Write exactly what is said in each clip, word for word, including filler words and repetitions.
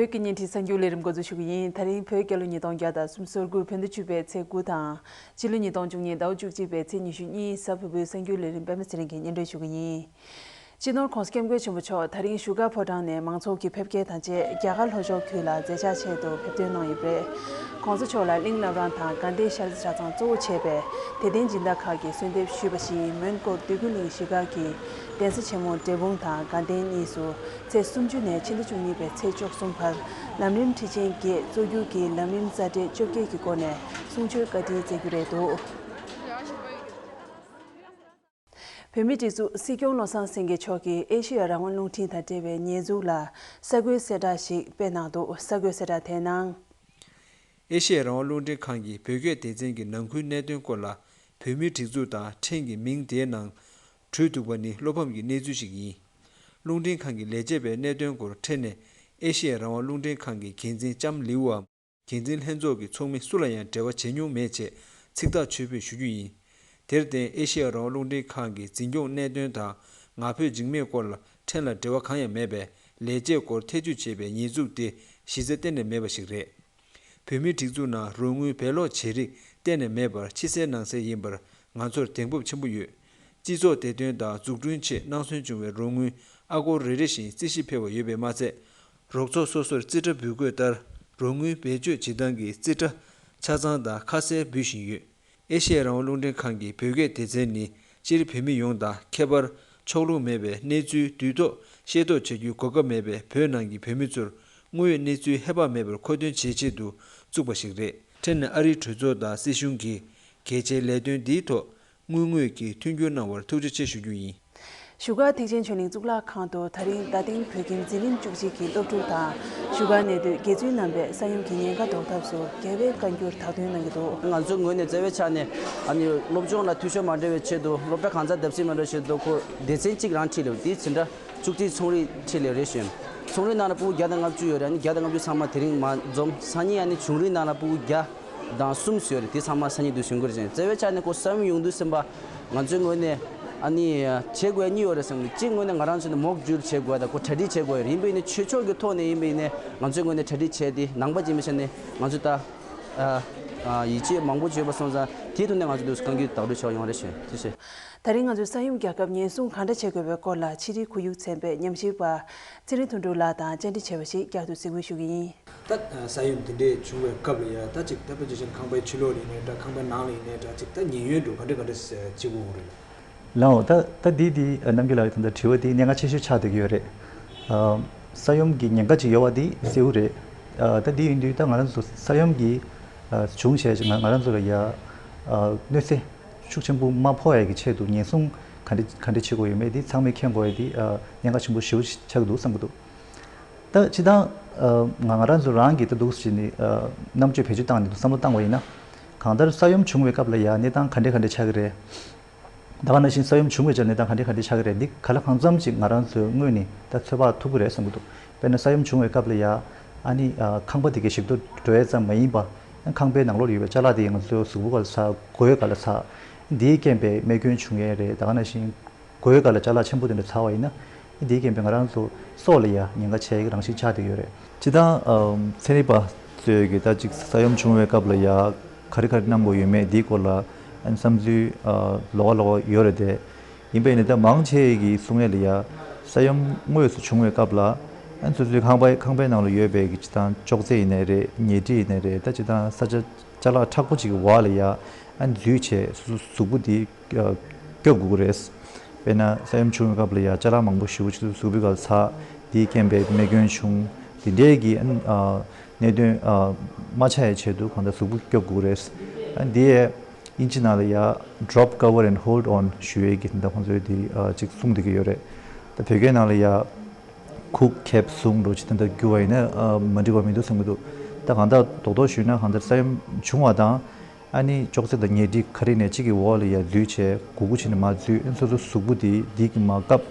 བོད་ཀྱི་བརྙན་འཕྲིན་གསར་འགྱུར་ལས་རིམ་འགོ་འཛུགས་ཞུ་གི་ཡིན། ད་རིང་བོད་རྒྱལ་ལོ་ཉིས་སྟོང་བརྒྱ་དང་སུམ་ཅུ་སོ་དགུ་བོད་ཟླ་བཅུ་པའི་ཚེས་དགུ་དང་། སྤྱི་ལོ་ཉིས་སྟོང་བཅུ་གཉིས་ཟླ་བ་བཅུ་གཅིག་པའི་ཚེས་ཉི་ཤུ་གཉིས། གཟའ་ཕུར་བུའི་གསར་འགྱུར་ལས་རིམ་པད་མ་ཚེ་རིང་གིས་སྙན་སྒྲོན་ཞུ་གི་ཡིན། སྤྱི་ནོར་༧གོང་ས་༧སྐྱབས་མགོན་ཆེན་པོ་མཆོག་ད་རིང་བཞུགས་སྒར་ཕོ་བྲང་ནས་མང་ཚོགས་ཀྱི་ཕེབས་སྐྱེལ་དང་བཅས་རྒྱ་གར་ལྷོ་ཕྱོགས་ཁུལ་ལ་མཛད་འཆར་ཆེད་དུ་ཕེབས་ཐོན་གནང་ཡོད་པ་རེད། ༸གོང་ས་མཆོག་ལ་གླིང་བླ་བྲང་དང་དགའ་ལྡན་ཤར་རྩེ་གྲྭ་ཚང་གཙོ་བོ་བྱས་པའི་དད་ལྡན་སྦྱིན་བདག་ཁག་གིས་གསོལ་འདེབས་ཞུས་པ་བཞིན། མོན་གྷོ་འདོད་རྒུ་གླིང་གཞིས་སྒར་གྱི་གདན་ས་ཆེན་མོ་འབྲས་སྤུངས་དང་དགའ་ལྡན་གཉིས་སུ་ཚེས་སུམ་ཅུ་ནས་ཕྱི་ཟླ་བཅུ་གཉིས་པའི་ཚེས་བཅུ་གསུམ་བར་ལམ་རིམ་ཁྲིད་ཆེན་བརྒྱད། གཙོ་གྱུར་གྱི་ལམ་རིམ་རྩ་འགྲེལ་བཅོ་བརྒྱད་ཀྱི་སྒོ་ནས་གསུང་ཆོས་བཀའ་དྲིན་སྩལ་རྒྱུ་རེད་འདུག་བོད་མིའི་སྒྲིག་འཛུགས་སྲིད་སྐྱོང་བློ་བཟང་སེང་གེ་མཆོག་གིས་ཨེ་ཤེ་ཡ་རང་དབང་རླུང་འཕྲིན་དང་འབྲེལ་བའི་ཉེས་འཛུགས་ལ་གསར་འགོད་གསལ་བསྒྲགས་ཤིག་སྤེལ་གནང་འདུག་གསར་འགོད་གསལ་བསྒྲགས་དེའི་ནང་། ཨེ་ཤེ་ཡ་རང་དབང་རླུང་འཕྲིན་ཁང་གིས་བོད་སྐད་སྡེ་ཚན་གྱི་ནང་ཁུལ་གནད་དོན་སྐོར་ལ། བོད་མིའི་སྒྲིག་འཛུགས་དང་ཕྲན་གྱི་མིང་དེའི་ནང་བྲུས་འདུག་པ་ནི་བློ་ཕམ་གྱི་གནས་ཚུལ་ཞིག་ཡིན། རླུང་འཕྲིན་ཁང་གི་ལས་བྱེད་པས་གནད་དོན་སྐོར་ཕྲན་ནས་ཨེ་ཤེ་ཡ་རང་དབང་རླུང་འཕྲིན་ཁང་གི་འགན་འཛིན་ལྕམ་ལིའུའམ། འགན་འཛིན་ལྷན་ཚོགས་ཀྱི་ཚོགས་མི་སུ་ལ་ཡང་འབྲེལ་བ་བྱེད་མྱོང་མེད་ཅེས་ཚིག་ཐག་ཆོད་པོས་ཞུ་རྒྱུ་ཡིན། དེར་བརྟེན་ཨེ་ཤེ་ཡ་རང་དབང་རླུང་འཕྲིན་ཁང་གི་འཛིན་སྐྱོང་གནད་དོན་དང་ང་ཕོད་འཇིགས་མེད་སྐོར་ལ་ཕྲན་ལ་འབྲེལ་བ་གང་ཡང་མེད་པས། ལས་བྱེད་སྐོར་ཐེ་བྱུས་བྱས་པའི་ཉེས་འཛུགས་དེ་གཞི་རྩ་གཏན་ནས་མེད་པ་ཞིག་རེད། བོད་མིའི་སྒྲིག་འཛུགས་ནང་རོགས་དངུལ་བེད་ལོག་བྱེད་རིགས་གཏན་ནས་མེད་པར་ཕྱི་གསལ་ནང་གསལ་ཡིན་པར་ང་ཚོར་གདེང་སྤོབས་ཆེན་པོ་ཡོད། སྤྱི་ཚོགས་བདེ་དོན་དང་འཛུགས་སྐྲུན་ཆེད་གནང་སོན་བྱུང་བའི་རོགས་དངུལ་ཨ་སྒོར་རེ་རེ་བཞིན་རྩིས་ཞིབ་ཕེབས་པ་ཡོད་པས་མ་ཚད། རོགས་ཚོགས་སོ་སོར་རྩིས་ཁྲ་འབུལ་དགོས་ལྟར། རོགས་དངུལ་བེད་སྤྱོད་བྱེད་སྟངས་ཀྱི་རྩིས་ཁྲ་ཆ་ཚང་དང་ཁ་གསལ་འབུལ་བཞིན་ཡོད། ཨེ་ཤེ་ཡ་རང་དབང་རླུང་འཕྲིན་ཁང་གི་བོད་སྐད་སྡེ་ཚན་ནི་སྤྱིར་བོད་མི་ཡོངས་དང་། ཁྱད་པར་ཕྱོགས་ལྷུང་མེད་པའི་གནས་ཚུལ་དུས་ཐོག་ཤེས་རྟོགས་བྱ་རྒྱུའི་གོ་སྐབས་མེད་པའི་བོད་ནང་གི་བོད་མི་ཚོར་དངོས་ཡོད་གནས་ཚུལ་ཧེ་བག་མེད་པར་མཁོ་འདོན་བྱེད་ཆེད་དུ་བཙུགས་པ་ཞིག་རེད། ཕྲན་ནས་ཨ་རིའི་གྲོས་ཚོགས་དང་སྲིད་གཞུང་གིས་གལ་ཆེའི་ལས་དོན་འདིའི་ཐོག་དངུལ་དངོས་ཀྱི་མཐུན་འགྱུར་གནང་བར་ཐུགས་རྗེ་ཆེ་ཞུ་རྒྱུ་ཡིན། བཞུགས་སྒར་ཐེག་ཆེན་ཆོས་གླིང་གཙུག་ལག་ཁང་དུ་ད་རིང་རྡ་སྟེང་བོད་ཁྱིམ་འཛིན་རིམ་བཅུ་གཅིག་གི་སློབ་ཕྲུག་དང་། བཞུགས་སྒར་གནས་སྡོད་དགེ་ཚུལ་རྣམ་པས་ས་ཡོམ་གྱི་ཉེན་ཁ་ཟློག་ཐབས་སུ་རྒྱལ་བའི་བཀའ་འགྱུར་དག་འདོན་གནང་གི་འདུག་ང་ཚོའི་ངོས་ནས་རྩ་བའི་ཆ་ནས་ཨ་ནི་སློབ་སྦྱོང་ལ་འཐུས་ཤོར་མ་འགྲོ་བའི་ཆེད་དུ། སློབ་གྲྭ་གང་ཚ་བརྡབ་གསིག་མ་འགྲོ་བའི་ཆེད་དུ་ཁོ་སྡེ་ཚན་གཅིག་རང་ཁྲིད་ལེ་དེའི་འཛིན་གྲྭ་བཅུ་གཅིག་ཚོང་རིག་ཁྲིད་ལེ་རེད་ཞུ། ཚོང་རིག་ནང་ལ་ཕྲུ་གུ་བརྒྱ་དང་ལྔ་བཅུ་ཡོད་རེད། ཨ་ནི་བརྒྱ་དང་ལྔ་བཅུ་ཚང་མ་དེ་རིང་མ་འཛོམས། སང་ཉིན་ཨ་ནི་ཆུང་རིག་ནང་ལ་ཕྲུ་གུ་བརྒྱ་དང་གསུམ་ཡོད་རེད། དེ་ཚང་མ་སང་ཉིན་དུ་ཞུ་དགོས་རེད་ཅེས། རྩ་བའི་ཆ་ནས་ཁོ་ས་ཡོམ་ཡོང་དུས་ཙམ་པ་ང་ཚོའི་ངོས་ནས་ཨ་ནི་བྱེད་དགོས་ཡ་གཉིས་ཡོད་རེད་བསམ་གི། གཅིག་ངོས་ནས་ང་རང་ཚོ་ནས་མོག་ཌིལ་བྱེད་དགོས་ཡ་དང་ཁོ་གྲ་སྒྲིག་བྱེད་དགོས་ཡ་རེད། ཡིན་པ་ཡིན་ནའི་ཆོས་ཕྱོགས་ཀྱི་ཐོག་ནས་ཡིན་པ་ཡིན་ནའི་ང་ཚོའི་ངོས་ནས་གྲ་སྒྲིག་བྱས་ཏེ་ནང་པ་ཅིག་ཡིན་པའི་ཆ་ནས་ང་ཚོས་ད་ཨ་ཨ་ཡིད་ཆེས་མང་པོ་བྱས་པ་སོང་ཙང་དེའི་ཐོག་ནས་ང་ཚོ་འདུག་བཀའ་འགྱུར་བདག་སྒྲུབ་བྱེད་པ་ཡོང་རེད་ཞུ། ཐུགས་རྗེ་ཆེ། ད་རིང་ང་ཚོས་ས་ཡོམ་རྒྱལ་ཁབ་ཉེན་སྲུང་གང་འདྲ་བྱེད་དགོས་པའི་སྐོར་ལ་ཕྱི་དྲིལ་ཁོར་ཡུག་ཚན་པའི་ཉམས་ཞིབ་པ་ཚེ་རིང་དོན་གྲུབ་ལགས་དང་བཅར་འདྲི་བྱས་པ་ཞིག་བསྐྱར་དུ་གཟིགས་འབུལ་ཞུ་གི་ཡིན། ད་ས་ཡོམ་དེ་འདྲས་བྱུང་བའི་སྐབས་ལ་ཡ་ད་ཅིག་ད་ཕལ་ཆེར་ཁང་པའི་ཕྱི་ལོགས་ཡིན་ནའི་འདྲ། ཁང་པའི་ནང་ལ་ཡིན་ནའི་འདྲ། ཅིག་ད་ཉེན་གཡོལ་འགྲོ་ག་འདྲ་ག་འདྲ་བྱེད་དགོས་རེད། ལའོ། ད་ད་འདི་འདི་རྣམ་རྒྱལ་ལགས་ཀྱི་ད་ལྟ་དྲི་བ་འདི་གནད་འགག་ཆེ་ཤོས་ཆགས་བསྡད་ཀྱི་ཡོད་རེད། ཨ། ས་ཡོམ་གྱི་ཉེན་ཁ་ཅིག་ཡོད་པ་འདི་གསལ་པོ་རེད། ཨ། ད་འདི་ཡིན་དུས་ད་ང་རང་ཚོ་ས་ཡོམ་གྱི་ཨ་བྱུང་བྱས་ང་ང་རང་ཚོ་ལ་ཡ་ཨ་གནོད་འཚེ་ཤུགས་ཆེན་པོ་མ་ཕོག་ཡ་གི་ཆེད་དུ་ཉེན་སྲུང་ག་འདྲ་ག་འདྲ་བྱེད་དགོས་ཡོད་མེད་འདི་ཚང་མས་མཁྱེན་དགོས་ཡ་འདི་ཨ་གནད་འགག་ཆེན་པོ་ཞེ་པོ་ཞིག་ཆགས་ཀྱི་འདུག་བསམ་གྱི་འདུག་ད་སྤྱིར་བཏང་ཨ་ང་ང་རང་ཚོ་རང་གིས་ད་འདུག་སེ་བྱས་ནས་ཨ་རྣམ་དཔྱོད་བེད་སྤྱོད་བཏང་ནས་བསམ་བློ་བཏང་བ་ཡིན་ན། གང་ལྟར་ས་ཡོམ་བྱུང་བའི་སྐབས་ལ་ཡ་གནས་སྟངས་ག་འདྲ་ག་འདྲ་ཆགས་ཀྱི་རེད། ད་ག་ནང་བཞིན་ས་ཡོམ་བྱུང་བའི་ཆར་གནས་སྟངས་ག་འདྲ་ག་འདྲ་ཆགས་ཀྱི་རེད། འདི་ག་ལ་གང་འཚམ་ཅིག་ང་རང་ཚོའི་ངོས་ནས་ད་ཚོད་དཔག་ཐུབ་ཀྱི་རེད་བསམ་གྱི་འདུག་དཔེར་ན་ས་ཡོམ་བྱུང་བའི་སྐབས་ལ་ཡ་ཨ་ནི་ཨ་ཁང་པ་དེ་གའི་ཞིག་ཏུ་འགྲོ་ཡས་ཙམ་མ་ཡིན་པ། ཁང་པའི་ནང་ལོགས་ཡོད་པའི་ཅ་ལག་དེ་ང་ཚོའི་གཟུགས་པོ་སྒང་ལ་ཚ། མགོའི་སྒང་ལ་ཚ། འདིའི་རྐྱེན་པས་རྨས་སྐྱོན་བྱུང་ཡས་རེད། ད་ག་ནང་བཞིན་མགོའི་སྒང་ལ་ཅ་ལག་ཆེན་པོ་དེ་འདྲ་ཚ་བ་ཡིན་ན། འདིའི་རྐྱེན་པས་ང་རང་ཚོ་སྲོག་ལ་ཡ་ཉེན་ཁ་ཆེ་ཡག་རང་བཞིན་ཆགས་བསྡད་ཡོད་རེད། སྤྱིར་བཏང་ཨམ་ཚན་རིག་པ་ཚོས་ཀྱི་ད་ཅིག་ས་ཡོམ་བྱུང་བའི་སྐབས་ལ་ཡ་ག་རེ་ག་རེ་གནང་དགོས་ཡོད་མེད་འདིའི་སྐོར་ལ་ཨ་ནི་བསམ་ཚུལ་ཨ་ལོགས་ཀ་ལོགས་ཀ་ཡོད་རེད་དེ། ཡིན་པས་ནི་ད་མང་ཆེ་གིས་གསུང་ཡས་ལ་ཡ་ས་ཡོམ་དངོས་སུ་བྱུང་བའི་སྐབས་ལ་ཨ་ནི་སོ་སོའི་ཁང་པའི་ཁང་པའི་ནང་ལ་ཡོད་པའི་གི་སྤྱིར་བཏང་ཅོག་ཙེ་ཡིན་ནའི་རེད། ཉལ་ཁྲི་ཡིན་ནའི་རེད། ད་སྤྱིར་བཏང་ས་ཆ་ཅ་ལག་མཁྲེགས་པོ་ཅིག་གི་འོག་ལ་ཡ་ཨ་ནི་འཛུལ་བྱས་སོ་སོ་གཟུགས་པོ་འདི་སྐྱོབ་དགོས་ཀྱི་རེད། དཔེར་ན་ས་ཡོམ་བྱུང་བའི་སྐབས་ལ་ཡ་ཅ་ལག་མང་པོ་ཞེ་པོ་ཅིག་གཟུགས་པོའི་སྒང་ཚ། དེའི་རྐྱེན་པས་རྨས་སྐྱོན་བྱུང་། དེ་འདྲའི་གི་ཨ་གནད་དོན་མ་ཆགས་ཡའི་ཆེད་དུ་གང་ལྟར་གཟུགས་པོ་སྐྱོབ་དགོས་ཀྱི་རེད། ཨ་འདི་ཡས་དབྱིན་ཇི་ནང་ལ་ཡ་drop cover and hold on ཞུ་ཡས་ཀྱི་དེ་འདྲ་ཁོང་ཚོས་དེ་ཅིག་གསུངས་བསྡད་ཀྱི་ཡོད་རེད། ད་བོད་སྐད་ནང་ལ་ཡ་ཁུག་ཁེབས་བཟུང་འགྲོ་ཅིག་དེ་འདྲ་བསྒྱུར་བ་ཡིན་ན་མ་འགྲིག་པ་མི་འདུག་བསམ་གྱི་འདུག་ད་གང་ལྟར་རྡོག་རྡོག་ཞུས་ན་གང་ལྟར་ས་ཡོམ་བྱུང་བ་དང་། ཨ་ནི་ཅོག་ཙེ་དང་ཉལ་ཁྲི་ག་རེ་ནས་གཅིག་གི་འོག་ལ་ཡ་འཛུལ་བྱས་གུག་གུག་བྱས་ནས་མར་འཛུལ། ཨ་ནི་སོ་སོ་གཟུགས་པོ་དེ་དེ་གི་མར་བཀབ།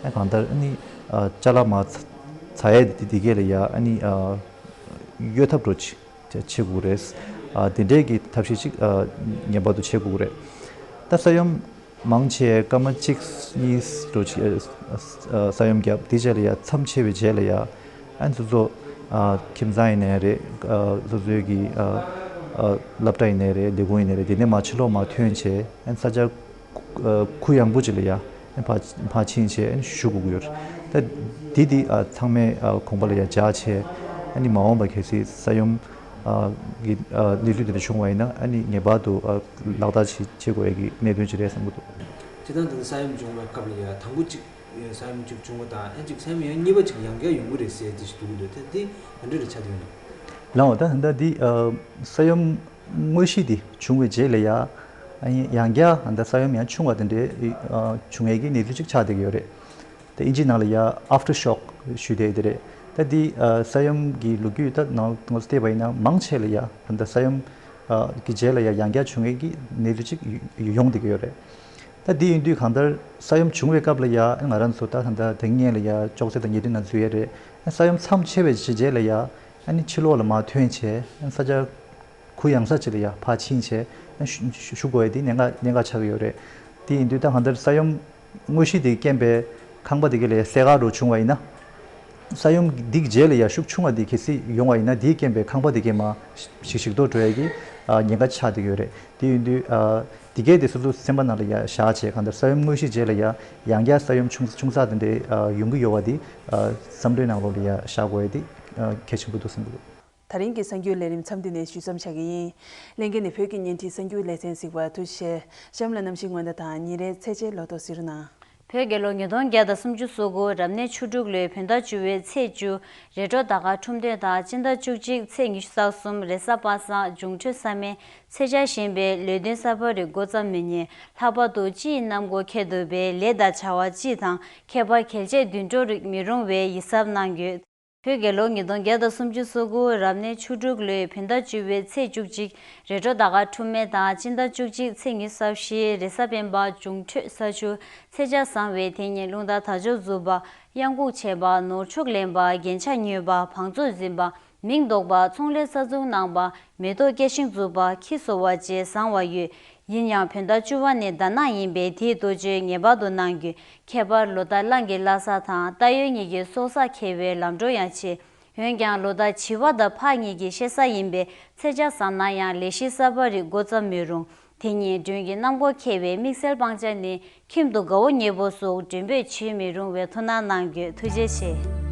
ཨ་གང་ལྟར་ཨ་ནི་ཨ་ཅ་ལག་མར་ཚ་ཚ་ཡས་དེ་དེ་གས་ལ་ཡ་ཨ་ནི་ཨ་གཡོལ་ཐབས་འགྲོ་ཅིག་བྱེད་དགོས་རེད། ཨ་དེ་འདྲས་ཀྱི་ཐབས་ཤེས་ཅིག་ཨ་ངེས་པར་དུ་བྱེད་དགོས་རེད། ད་ས་ཡོམ་མང་ཆེ་སྐར་མ་གཅིག་གཉིས་འགྲོ་ཅིག་ཨ་ས་ཡོམ་བརྒྱབ་དེ་རྗེས་ལ་ཡ་མཚམས་ཆད་པའི་རྗེས་ལ་ཡ་ཨ་ནི་སོ་སོ་ ཨ་ཁྱིམ་ཚང་ཡིན་ནའི་རེད། ཨ་སོ་སོའི་གི་ཨ་ཨ་སློབ་གྲྭ་ཡིན་ནའི་རེད། ལས་ཁུངས་ཡིན་ནའི་རེད། དེ་ནས་མར་ཕྱི་ལོགས་མར་ཐོན་བྱས་ཨ་ས་ཆ་ཨ་གུ་ཡངས་པོ་ཅིག་ལ་ཡ་ཨ་ཕར་ཕར་ཕྱིན་བྱས་ཨ་བཞུགས་དགོས་ཀྱི་ཡོད་རེད། ད་འདི་འདི་ཨ་ཚང་མས་ཨ་དགོངས་པ་ལ་ཡ་འཇགས་བྱས་ཨ་ནི་མ་འོངས་པ་གལ་སྲིད་ས་ཡོམ་ཨ་གི་ཨ་གནས་ཚུལ་དེ་འདྲ་བྱུང་བ་ཡིན་ན་ཨ་ནི་ངེས་པར་དུ་ཨ་ལག་བསྟར་བྱེད་བྱེད་དགོས་ཡ་གི་གནད་དོན་ཅིག་རེད་བསམ་གྱི་འདུག་སྤྱིར་བཏང་དེ་ས་ཡོམ་བྱུང་བའི་སྐབས་ལ་ཡ་དང་པོ་གཅིག་ས་ཡོམ་གཅིག་བྱུང་བ་དང་ཨེ་གཅིག་ས་ཡོམ་ཡང་གཉིས་པ་གཅིག་ཡང་བསྐྱར་ཡོང་གི་རེད་ཟེར་དེ་ཞིག་འདུག་གི་འདུག་དེ་འདི་ག་འདྲ་རེད་ཆགས་བསྡད་ཡོད་ན། ལགས་འོ། ད་ད་འདི་ཨ་ས་ཡོམ་དངོས་གཞི་འདི་བྱུང་བའི་རྗེས་ལ་ཡ་ཨ་ནི་ཡང་བསྐྱར་ད་ས་ཡོམ་ཡང་ཆུང་བ་དེ་འདྲའི་ཨ་བྱུང་ཡས་ཀྱི་གནས་ཚུལ་ཅིག་ཆགས་བསྡད་ཀྱི་ཡོད་རེད། ད་ཨིན་ཇིའི་ནང་ལ་ཡ་ཨབ་ཊར་ཤོག་ཞུས་བསྡད་དེ་རེད། ད་འདི་ཨ་ས་ཡོམ་གྱི་ལོ་རྒྱུས་ད་ནང་ང་ཚོ་བལྟས་པ་ཡིན་ན་མང་ཆེ་ལ་ཡ་ད་ས་ཡོམ་ཨ་གྱི་རྗེས་ལ་ཡ་ཡང་བསྐྱར་བྱུང་ཡས་ཀྱི་གནས་ཚུལ་ཅིག་ཡོང་བསྡད་ཀྱི་ཡོད་རེད། ད་འདི་ཡིན་དུས་གང་ལྟར་ས་ཡོམ་བྱུང་བའི་སྐབས་ལ་ཡ་ང་རང་ཚོ་ད་ད་ལྟ་དེ་སྔོན་ལ་ཡ་ཅོག་ཙེ་དང་ཉལ་ཁྲི་ནང་འཛུལ་ཡས་རེད། ས་ཡོམ་མཚམས་ཆད་པའི་རྗེས་ལ་ཡ་ཨ་ནི་ཕྱི་ལོགས་ལ་མར་ཐོན་བྱས་ས་ཆ་གུ་ཡངས་ས་ཅིག་ལ་ཡ་ཕར་ཕྱིན་བྱས་ཨ་ནི་བཞུགས་དགོས་ཡས་དེ་གནད་འགག་གནད་འགག་ཆགས་ཀྱི་ཡོད་རེད། དེ་ཡིན་དུས་ད་གང་ལྟར་ས་ཡོམ་དངོས་གཞི་དེ་རྐྱེན་པས་ཁང་པ་དེ་ག་ལ་ཡ་སེ་ག་རུ་བྱུང་བ་ཡིན་ན། ས་ཡོམ་འདི་གི་རྗེས་ལ་ཡ་ཤུགས་ཆུང་བ་འདི་གལ་སྲིད་ཡོང་བ་ཡིན་ན་དེའི་རྐྱེན་པས་ཁང་པ་དེ་གའི་མར་ཞིག་ཞིག་གཏོར་འགྲོ་ཡ་གི་ཨ་ཉེན་ཁ་ཆགས་བསྡད་ཀྱི་ཡོད་རེད། དེ་ཡིན་དུས་ཨ་དེ་གས་དེ་སོ་སོ་སེམས་པ་ནང་ལ་ཡ་བཞག་བྱས་གང་ལྟར་ས་ཡོམ་དངོས་གཞིའི་རྗེས་ལ་ཡ་ཡང་བསྐྱར་ས་ཡོམ་ཆུང་ཆུང་ཙག་དེ་འདྲའི་ཨ་ཡོང་གི་ཡོད་པ་འདི་ཨ་བསམ་བློའི་ནང་ལོགས་ལ་ཡ་བཞག་དགོས་ཡ་འདི་ཨ་གལ་ཆེན་པོ་འདུག་བསམ་གྱི་འདུག་ད་རིང་གི་གསར་འགྱུར་ལས་རིམ་མཚམས་འདི་ནས་ཞུས་མཚམས་བྱ་གི་ཡིན། ལྷན་རྒྱས་ནས་བོད་ཀྱི་བརྙན་འཕྲིན་གསར་འགྱུར་ལེ་ཚན་གཟིགས་པར་ཐུགས་རྗེ་ཆེ། གཤམ་ལ་གནམ་གཤིས་སྔོན་བརྡ་དང་ཉིན་རེའི་ཚེས་ཆའི་ལོ་ཐོ་གཟིགས་རོགས་གནང་། བོད་རྒྱལ་ལོ་ཉིས་སྟོང་བརྒྱ་དང་སུམ་ཅུ་སོ་དགུ་རབ་གནས་ཆུ་འབྲུག་ལོའི་བོད་ཟླ་བཅུ་པའི་ཚེས་བཅུ། རེས་གྲོལ་ཟླ་སྐར་འཁྲུངས་སྟོན་དང་སྤྱི་ཟླ་བཅུ་གཅིག་ཚེས་ཉི་ཤུ་རྩ་གསུམ་རེས་གཟའ་པ་སངས་འབྱུང་འཕྲོད་གཟའ་མིག་དམར། ཚེས་ཆ་བཞིན་པའི་ལས་དོན་གསར་པ་རིགས་འགོ་བརྩམ་མི་ཉན། ལྷག་པར་དུ་སྤྱི་ཡི་གནམ་སྒོ་ཁེལ་འདུག་པས་ལས་དང་བྱ་བ་སྤྱི་དང་ཁྱད་པར་གལ་ཆེ་འདུ་འགྲོ་རིགས་མི་རུང་བའི་ཡིད་གཟབ་གནང་དགོས། བོད་རྒྱལ་ལོ་ཉིས་སྟོང་བརྒྱ་དང་སུམ་ཅུ་སོ་དགུ་རབ་གནས་ཆུ་འབྲུག་ལོའི་བོད་ཟླ་བཅུ་པའི་ཚེས་བཅུ་གཅིག་རེས་གྲོལ་ཟླ་སྐར་འཁྲུངས་སྟོན་དང་སྤྱི་ཟླ་བཅུ་གཅིག་ཚེས་ཉི་ཤུ་རྩ་བཞི་རེས་གཟའ་སྤེན་པ་འབྱུང་འཕྲོད་གཟའ་ཆུ། ཚེས་ཆ་བཟང་བས་དེ་ཉིན་རླུང་རྟ་དར་ལྕོག་འཛུགས་པ། གཡང་འགུགས་བྱེད་པ། ནོར་ཕྱུགས་ལེན་པ། རྒྱན་ཆ་ཉོས་པ། བང་མཛོད་འཛིན་པ། མིང་འདོགས་པ། ཚོང་ལས་གསར་འཛུགས་གནང་བ། མེ་ཏོག་སྐྱེ་ཤིང་འཛུགས་པ། ཁྱི་གསོ་བ་བཅས་བཟང་བ་ཡོད། ཡིན་ཡང་བོད་ཟླ་བཅུ་པ་ནི་ཟླ་ནག་ཡིན་པས་དེའི་གཏོ་བཅོས་ངེས་པར་དུ་གནང་དགོས། ཁྱད་པར་ལོ་ཟླ་གླང་གི་བླ་གཟའ་དང་རྟ་ཡོས་གཉིས་ཀྱི་སྲོག་གཟའ་འཁེལ་བའི་ལམ་འགྲོ་ཡང་ཆེ། འོན་ཀྱང་ལོ་ཟླ་བྱི་བ་དང་ཕག་གཉིས་ཀྱི་གཤེད་གཟའ་ཡིན་པས་ཚེས་ཆ་བཟང་ན་ཡང་ལས་གཞི་གསར་པ་རིགས་འགོ་བརྩམ་མི་རུང་། དེ་ཉིན་མགྲོན་གྱི་གནམ་སྒོ་ཁེལ་བས་དམིགས་བསལ་སྤང་བྱ་ནི་ཁྱིམ་དུ་དགའ་བོ་ཉེ་པོ་སོགས་མགྲོན་འབོད་བྱེད་མི་རུང་བའི་ཐུགས་སྣང་གནང་རྒྱུ། ཐུགས་རྗེ་ཆེ།